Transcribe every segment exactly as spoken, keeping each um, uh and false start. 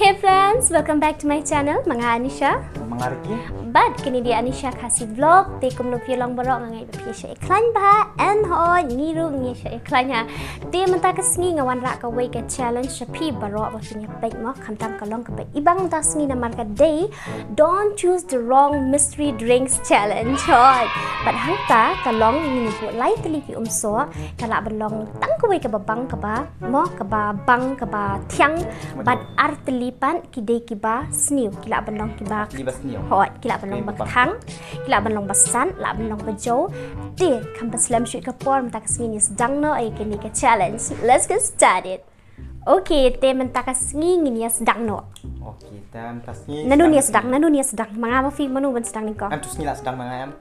Hey friends, welcome back to my channel, ma nga Anisha. Ma nga Ricky. Bad kane dei Anisha Khasi Vlog, te kumno phi long baroh, nga ngeit ba phi ïa shah ïa khlaiñ bha, and hooid ngi ruh ngi ïa shah ïa khlaiñ ha. Te mynta ka sngi nga wanrah kawei ka challenge sha phi baroh ba phin ïa peit mo, khamtam ka long kaba ibang mynta ka sngi namar ka dei Don't Choose the Wrong Mystery Drinks Challenge. Hooid. Bad hangta ka long ngin ïa buh lai tylli ki umsoh, ka lah ban long tang kawei kaba bang kaba mo, kaba bang kaba thiang, bad ar tylli pat ki dei kiba sniew, ki lah ban long kiba, kiba sniew. Hooid, ki lah ban long ba kthang, ki lah ban long ba sat, lah ban long ba jew. Te kam pynslem shuh ka por, mynta ka sngi ngin ïa sdang noh ïa kane ka challenge. Let's get started. Okay, te mynta ka sngi ngin ïa sdang noh. Okay, te mynta sngi. Nanu ngin ïa sdang, nanu ngin ïa sdang? Ma nga ma phi, mano ban sdang nyngkong? Em, to sngi lah sdang ma nga em.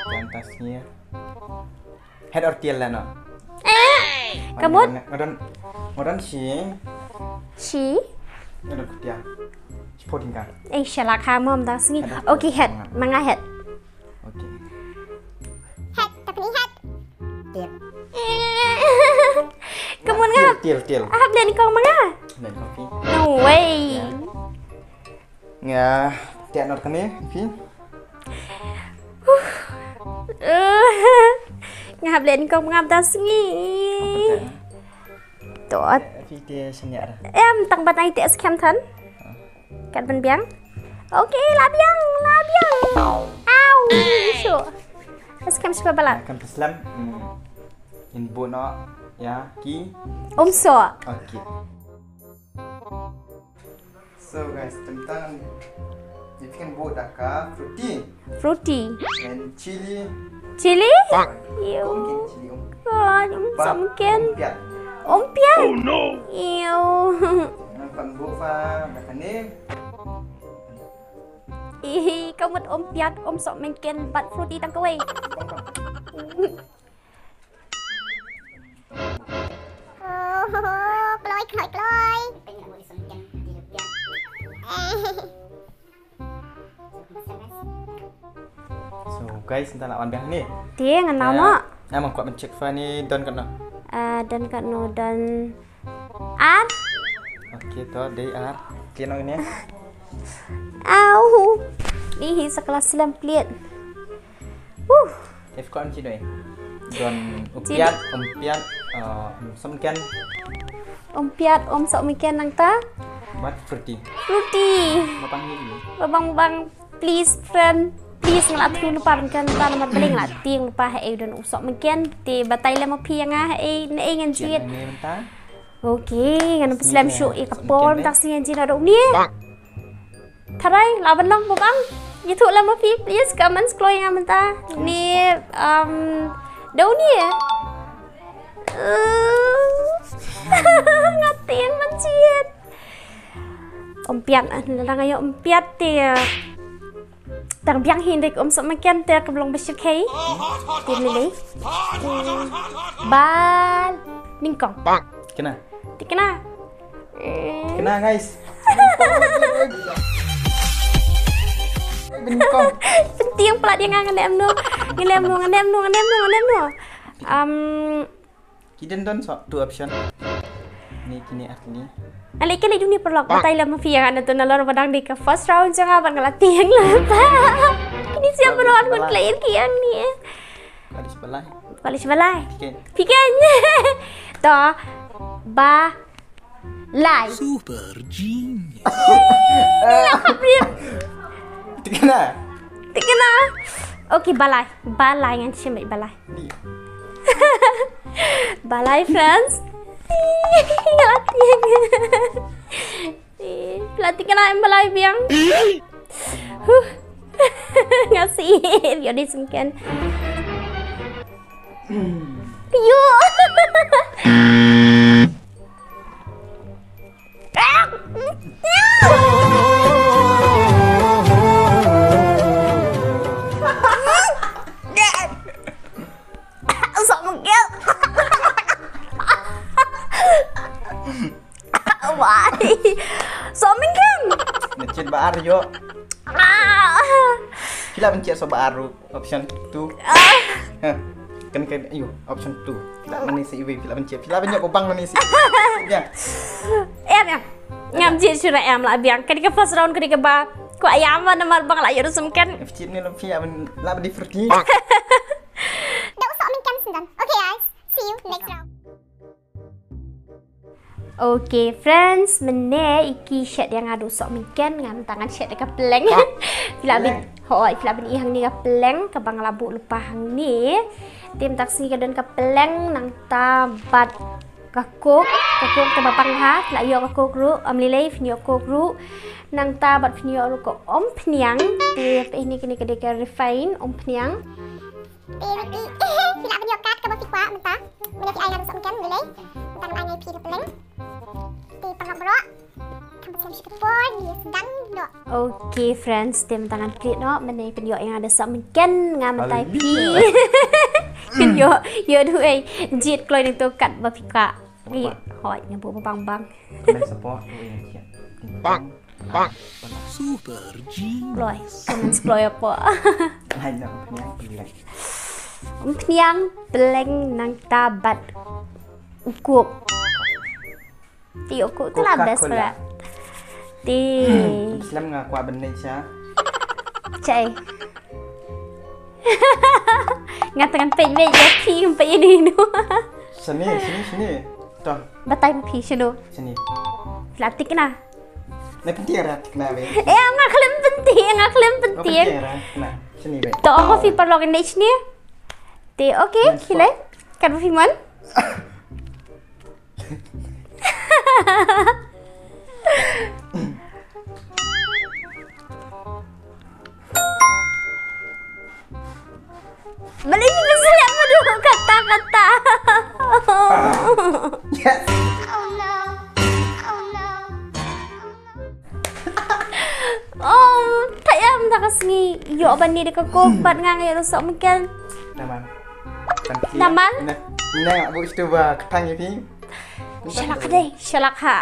Te mynta sngi. Head or tail lah noh. Eh, ka mut? Nga don, nga don shi. Shi? Nga don kutiang. Shi pho tyngka. Eh, shalak ha mo mynta sngi. Okay, head. Ma nga head. Okay. Head, ta pynïaid head. Tail. Ka mut nga. Tail, tail, tail. Hap leh nyngkong ma nga. Leh nyngkong phi. No way. Nga teh noh kane phi. Nga hap leh nyngkong ma nga mynta sngi. Tot. Phi te snier. Em, tang ba tang ite skhem than. Kat ban biang. Okay, la biang, la biang. Au, isu. Skhem shuwa ba la. Kan pynslem. Hmm. In buh noh ïa ki umsoh. Okay. So guys, tymmen tang ïa phi kan buh da ka fruity. Fruity. And chili. Chili? Ew. Ko ong ken chili ong. Ah, um, ba, som ken. Umpiat. Umpiat? Oh no. Ew. Nang pan buh fa da kane. Ih, ka mut umpiat, um sok mynken bad fruity tang kawei. Oh, kloi, kloi, kloi. So guys, nta la wan biang ni. Te ngan nau mo. Nga mong kwah ban check fa ni don katno. Ah, don katno, don ar. Okay, to dei ar. Kino ini? Au. Ih, sa ka la slem pliat. Huh. If kon chi doi. Don umpiat, umpiat, uh, um, som mynken. Umpiat, um, som mynken nangta. Bad fruity. Fruity. Ba bang ni. Ba bang, ba bang, please friend. Please nga la thung lypa mynken, ta namar ba nga la tieng lypa ha ei don um, som mynken. Te batai lem ma phi ïa nga ha ei, na ei ngan jied. Okay, ngan pynslem shuh ïa ka por mynta sngi ngan jied na dong ni. Tharai, lah ban long ba bang. Ïathuh lem ma phi, please, comment kloi nga mynta. Ni, um, dei ni. Uh, nga tieng ban jied. Umpiat, ah, nga ïoh umpiat te. Tang biang hi ndik um, som mynken te ka long ba shyrkhei. Te lili. Bal. Nyngkong. Kena. Te kena. Kena, guys. Nyngkong. Pyntieng palat ïa nga, ngan leh kumno. Ngan leh kumno, ngan leh kumno, ngan leh kumno, ngan leh kumno. Um, ki dei don so two option. Ni kine ar kine. Ale kine duni paralok, batai lem ma phi ïa nga, nangta nalor ba dang dei ka first round jong nga bad nga la tieng lypa. Kine siap ba wan ngut klei kiang ni. College balai. College balai. Piken. Piken. To. Ba. Lai. Super genius. Ni la khaprim. Tikna. Tikna. Okay, balai. Balai ngan shim balai. Balai, friends. Nga la tieng. La tikna em balai biang. Huh. Nga sih. Yo di sungken. Yo. Sok mynken. Wai. Sok mynken. Ngan cheat ba ar ïoh. Ah. Phi lah ban cheat so ba ar ruh. Option two. Ah. Heh. Kan ka, ayo, option two. Phi lah mane sa iwei, phi lah ban jied, phi lah ban ïoh ba bang mane sa iwei. Ya. Em, em. Ngam jied shuh, em lah biang. Kane ka first round kane kaba kwah ïa ma namar ba nga lah ïoh da u sohmynken. Phi jied ne lah phi lah ban, lah ban dei fruity. Da u sohmynken shen don. Okay guys, see you next round. Okay friends, mynne i Ki shet ïa nga da u sohmynken, nga mynta ngan shet ïa ka pylleng. Phi lah ban, hooid, phi lah ban i hangne ka pylleng kaba nga la buh lypa hangne. Te mynta ka sngi ka don ka pylleng nangta bad ka Coke, ka Coke te ba bang ha, phi lah ïoh ka Coke ruh, ym lei lei phin ïoh Coke ruh. Nangta bad phin ïoh ruh ka umphniang, te peit hangne kane ka dei ka refine umphniang. Te i, phi lah ban ïoh kat kaba phi kwah mynta. Mynne phi ai nga da u sohmynken, ym lei lei. Mynta ngan ai nga ïa phi da pylleng. Te paralok baroh, kham pat slem shuh ka por, ngi sdang noh. Okay friends, te mynta ngan plie noh, mynne pynïoh ïa nga da u sohmynken, nga mynta ïa phi. Pynïoh, ïoh duh ei, jied kloi nangto katba phi kwah. Hooid, nga buh ba bang bang. Comment support, ïoh ïa jied. Bang. Super Genius. Kloi, comment kloi hapoh. Hai, na umphniang pylleng. Umphniang pylleng nangta bad u Coke. Te u Coke te la best para. Te. Hmm, slem nga kwah ban leit sha. Chai. Nga tang ngan peit beit ïa phi, ngam peit ïa ino. Shane, shane, shane. To. Batai ma phi shano. Shane. Phi la thikna. Na pynthikna, thikna beit. Eh, nga khlem pynthik, nga khlem pynthik. Nga pynthikna. Shane beit. To, ong phi paralok ne shane. Te, okay, khie leit. Katba phi mon. Balei phi slap haduh katta katta? Yes. Oh, thait em, da ka sngi ïoh ban ne da ka Coke bad nga nga ïoh da u sohmynken. Namar. Namar? Namar nga buh shtu ba kthang ïa phi. Shalak dei, shalak ha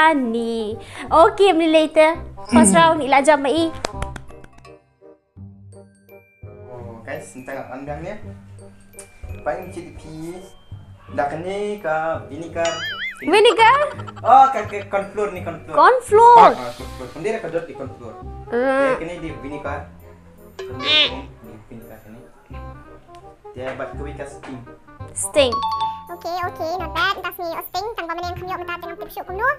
ani. Okay, ym lei lei te. First round i la jam ma i. Oh, guys, mynta nga on biang ne. Ba ïa jied ïa phi da kane ka vinegar. Vinegar? Oh, ka, ka corn flour ne, corn flour. Corn flour. Ah, corn flour. Kane da ka dot dei corn flour. Eh, kane dei vinegar. Kane dei vinegar kane. Te bad kawei ka Sting. Sting. Okay, okay, not bad. Mynta sngi ïoh Sting, tang ba mynne kham ïoh mynta te ngam tip shuh kumno.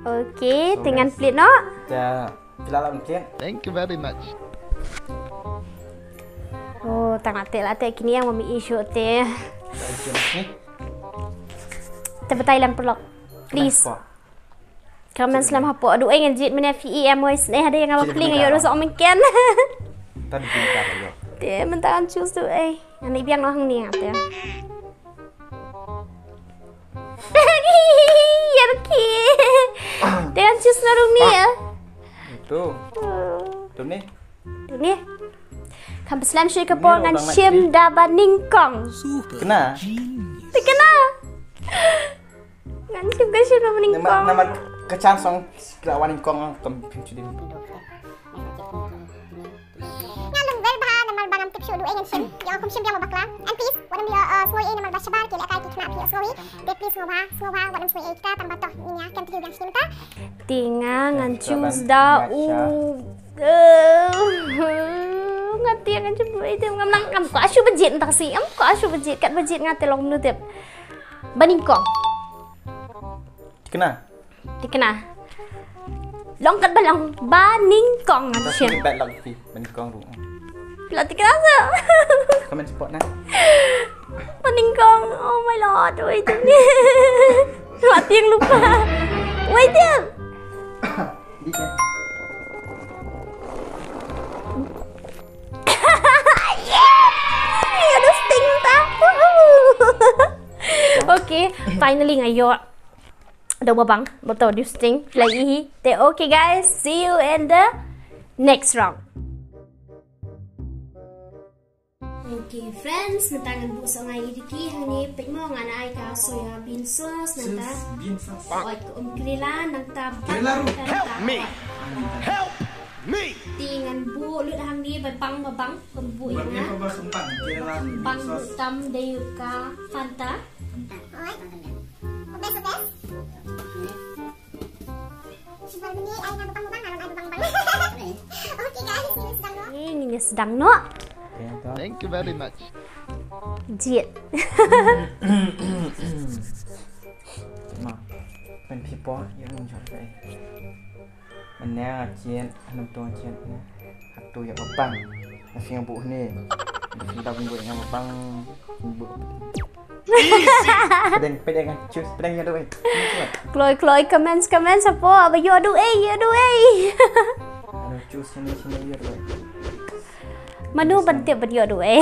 Okay, te ngan plie noh. Te phi lah ban plie. Thank you very much. Oh, tang la te, la te kine ïa nga ym i shuh te. Te batai lem paralok. Please. Comment slem hapoh. Duh ei ngan jied mynne phi i em, oi sngewbha hadien nga ba plie nga ïoh da u sohmynken. Te mynta ngan choose duh ei. Ngan i biang noh hangne nga te. Ïa ki. Te ngan choose noh ruh ne. Tu. Tu ne. Tu ne. Kham pat slem shuh ka por ngan shim da ba nyngkong. Kena. Te kena. Ngan shim ka shim na ba nyngkong. Namar ka chance ong ka la wan nyngkong kam phim shu dim. Nga lung wer bha namar ba ngam tip shuh duh ei ngan shim. Ïa kum shim biang ba bakla. And please, wat nym ïa, uh, sngewbha ei namar ba shabar ki lehkai ki khynnah phi ïa sngewbha. Te please sngewbha, sngewbha wat nym sngewbha ei kita tang ba toh ngin ïa kem tliw biang shim ta. Te nga ngan choose da u. Nga te ngan choose duh ei te ngam nang, ngam kwah shuh ba jied mynta ka sngi. Ngam kwah shuh ba jied, kat ba jied nga te long mnu tip. Ba nyngkong. Thikna. Thikna. Long kat ba long ba nyngkong nga te shim. Bad long phi ba nyngkong ruh. Phi la thikna sa. Comment support na. Ba nyngkong. Oh my lord. Wei te ni. Mati nga lypa. Wei te. Di ka. Ïoh da u Sting ta. Okay, finally nga ïoh. Da u ba bang, ba u Sting. Phi la ïohi. Te okay guys, see you in the next round. Okay friends, mynta ngan buh sa nga ïa ki hangne, peit mo ngan ai ka soya bean sauce, nangta. Oi, ka um karela, nangta. Karela ruh. Help me. Help me! Te ngan buh lut hangne ba bang ba bang, ngan buh ïa nga. Bang buh tam dei ka Fanta. Best, best. Shuwa ni ai nga ba bang ba bang, nga ai ba bang ba bang. Okay guys, ngin sdang noh. Ngin sdang noh. Thank you very much. Jied. Ma, pen phi por ïa ngan jot kai. Ane nga jied, hanam tu nga jied ne. Hatu ïa ba bang. Nga sing buh ne. Nga sing da buh ïa ba bang. Buh. Pedeng, pedeng, choose, pedeng ïa duh ei. Kloi, kloi, comments, comments, apo, aba ïa duh ei, ïa duh ei. Ano, choose sini, sini ïa duh ei. Mano ban tip ban ïoh duh ei.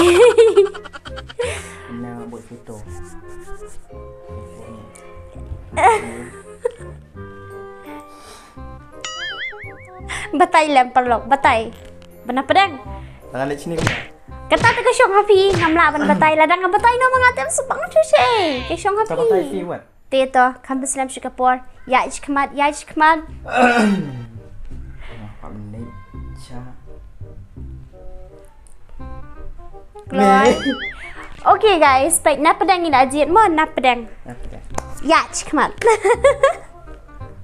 Ina buat photo. Batai lem paralok, batai. Bana pedeng. Tangan leh sini. Kata tu ka shong ha phi, ngam lah ban batai, lada nga batai no ma nga tem sepang tu she. Ka shong ha phi. Ta batai phi wat. Te to, kham slem shu ka por. Ïaid shakhmat, ïaid shakhmat. Ngam leh sha. Kloi. Okay guys, peit na pdeng ina jied mo na pdeng. Na pdeng. Ïaid shakhmat.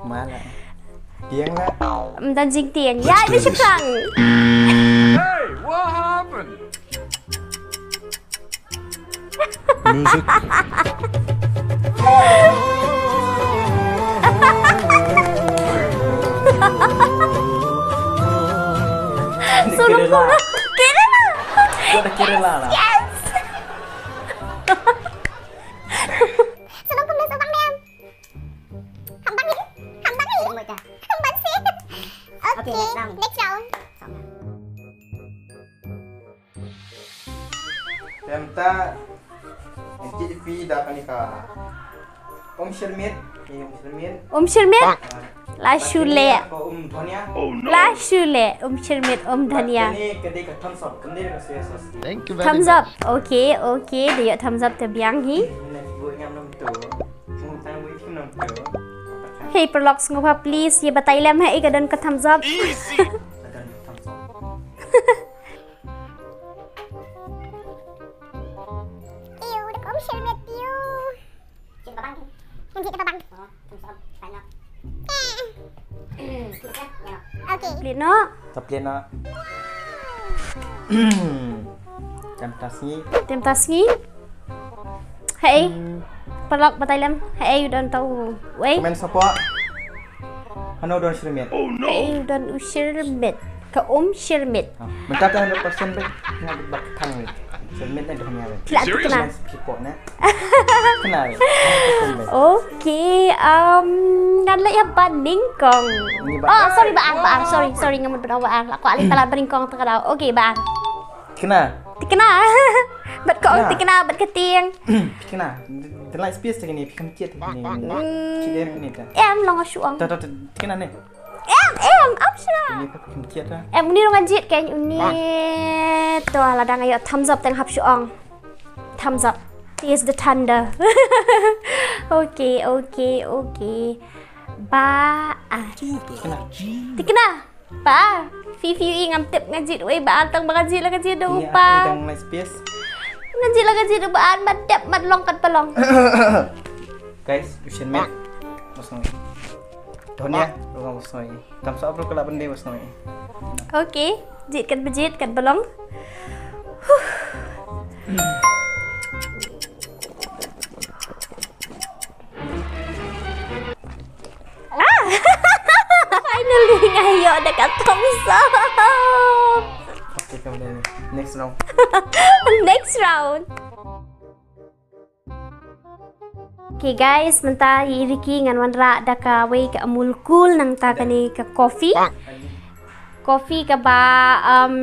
Mala. Tieng la. Ym don jingtieng. Ïaid shakhmat. Hey, what happened? Music. Kerela. Kerela. Gua dah kerela lah. Yes. Sebab pun dah sebab dia. Hambang ni. Hambang ni. Hambang sih. Okay, next round. Next round. Tem ta. Ngi phi da kani ka. Um Shirmit. Ni Um Shirmit. Um Shirmit. La shu leh. Ko Um Dhania. La shu leh. Um Shirmit, Um Dhania. Ni ka dei ka thumbs up. Ka dei ka soya sauce. Thank you very much. Thumbs up. Okay, okay. Dei thumbs up te biang hi. Ni bu ngam nam tu. Hey, paralok sngewbha please ïa batai lem ha i ka don ka thumbs up. Easy. Ew, da ka Um Shirmit ew. Jin ka babang. Jin ka babang. Okay. Plie noh. Ta plie noh. Tem ta sngi. Tem ta sngi. Hei. Paralok batai lem. Hei, u don tau. Wei. Comment support. Hano don Shirmit. Hei, u don u Shirmit. Ka Um Shirmit. Mynta ta hundred percent ba nga ba thang ni. Shirmit ne don ya. Phi la thikna. Phi por ne. Kena. Okay, um, ngan leh ïa ba nyngkong. Oh, sorry, ba ar, ba ar. Sorry, sorry, nga mut ba ar. La kwah leh ta la ba nyngkong ta ka dei. Okay, ba ar. Thikna. Thikna. Bad ka ong thikna bad ka tieng. Thikna. The light space thikni, phi kham kiet thikni. Chi dem ni ta. Em, long shu ong. Ta ta thikna ne. Em, em, am shra. Ni phi kham kiet ta. Em, uni ruh ngan jied kein uni. To, lada nga ïoh thumbs up teng hap shu ong. Thumbs up. Taste the thunder. Okay, okay, okay. Ba, ah. Thikna. Thikna. Ba, phi phi i ngam tip nga jied wei ba ar tang ba nga jied la nga jied u pa. Nga jied la nga jied u ba ar mat dep mat long kat ba long. Guys, u Shirmit. Mos ngi. Donia, ruh nga mos ngi. Thumbs up ruh ka la ban dei mos ngi. Okay, jied kat ba jied kat ba long. Huh. Ah! Finally, nga ïoh da ka thumbs up. Okay, come on. Next round. Next round. Okay guys, mynta i Ricky ngan wanrah da kawei ka Amul Cool nangta kane ka coffee. Coffee kaba, um,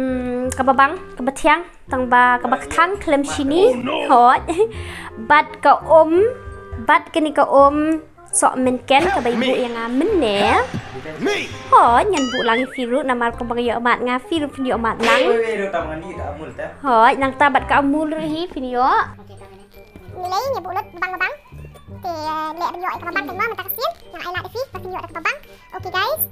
kaba bang, kaba thiang. Tang ba kaba kthang khlem shini. Hooid. Bad ka um, bad kane ka um sohmynken kaba i buh ïa nga mynne. Hooid, ngan buh lang ïa phi ruh namar kumba nga ïoh mad nga phi ruh phin ïoh mad lang. Hooid, nangta bad ka Amul ruh hi phin ïoh. Ngi lei ngi buh lut bang bang. Te leh ban ïoh ïa kaba bang kan ma mynta ka sien. Ngan ai lad ïa phi ba phin ïoh da kaba bang. Okay guys.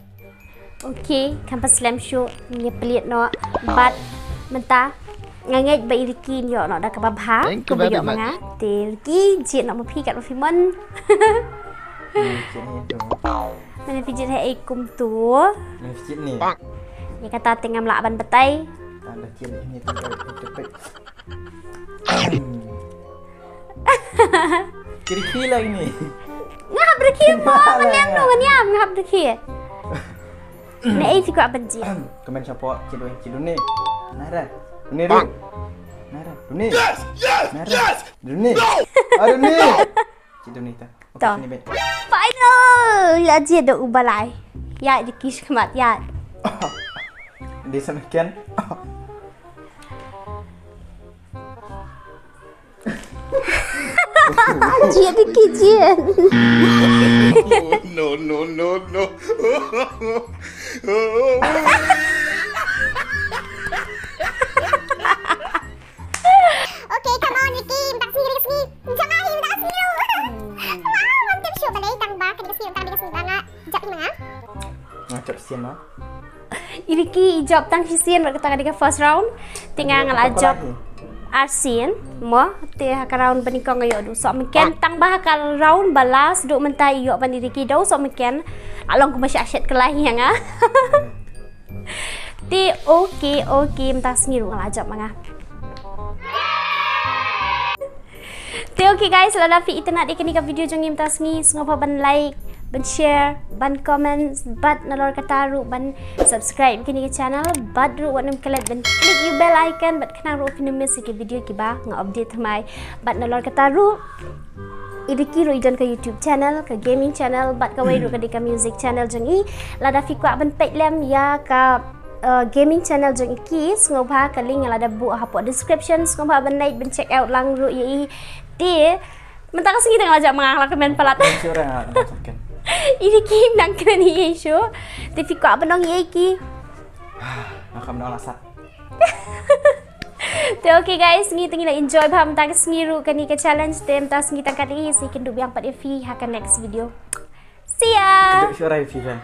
Okay, kham pat slem shuh, ngi pynleit noh. Bad mynta nga ngeit ba i Ricky in ïoh noh da kaba bha. Thank you very much. Te Ricky, jied noh ma phi katba phi mon. Mane phi jied ha ei kumto. Mane phi jied ni. Ïa kata te ngam lah ban batai. Tang da jied ni, tang da jied. Kiri kila ini. Nga hap rikhi mo, nga niam no, nga niam, nga hap rikhi. Ne ei ti ko aban ji. Kamen chapo, cidu, cidu ni. Nara. Duni ru. Nara. Duni. Yes, yes, Nara. Yes. Duni. No. Aru ni. No. Cidu ni ta. Okay, to. Sini bet. Final. Ya ji do ubalai. Ya di kish khmat ya. Di sana ken. Jied ki jied. No, no, no, no. Okay, come on, Ricky. Minta sngi, Ricky, sngi. Jangan, minta sngi. Wow, mantap, shu balai tang ba, ka Ricky sngi, tang Ricky sngi ba nga. Jap i manga. Nga jap sien ma. I Ricky i jop tang shisien bad kata ka dei ka first round. Te nga nga la jop arsien mo. Te ha ka round banyngkong nga ïoh du soh meken, tang ba ha ka round ba last du mynta i ïoh ban i Ricky du soh meken. Along kumba sha shet ka lai ïa nga. Te okay, okay, mynta sngi ruh nga la jop ma nga. Te okay guys, lada phi itynnad ïa kane ka video jong ngi mynta sngi, sngewbha ban like, ban share, ban comment, bad nalor kata ruh ban subscribe kane ka channel, bad ruh wat nym klet ban click ïa u bell icon, bad khnang ruh phin ym miss ïa ki video kiba nga update thymmai. Bad nalor kata ruh, i Ricky ruh i don ka YouTube channel, ka gaming channel, bad kawei ruh ka dei ka music channel jong i. Lada phi kwah ban peit lem ïa ka uh, gaming channel jong i ki, sngewbha ka link nga la da buh hapoh description, sngewbha ban like, ban check out lang ruh ïa i. Te mynta ka sngi te nga la jop ma nga, la kmen palat. Sure, nga la jop ken. I Ricky nang kren ïa i shu. Te phi kwah ban ong ïa i ki. Nga kam nang la sat. Te okay guys, ngi te ngi la enjoy bha mynta ka sngi ruh kane ka challenge, te mynta sngi tang kat ïa i, sa kynduh biang pat ïa phi ha ka next video. See ya. Kynduh shuh rai phi ken.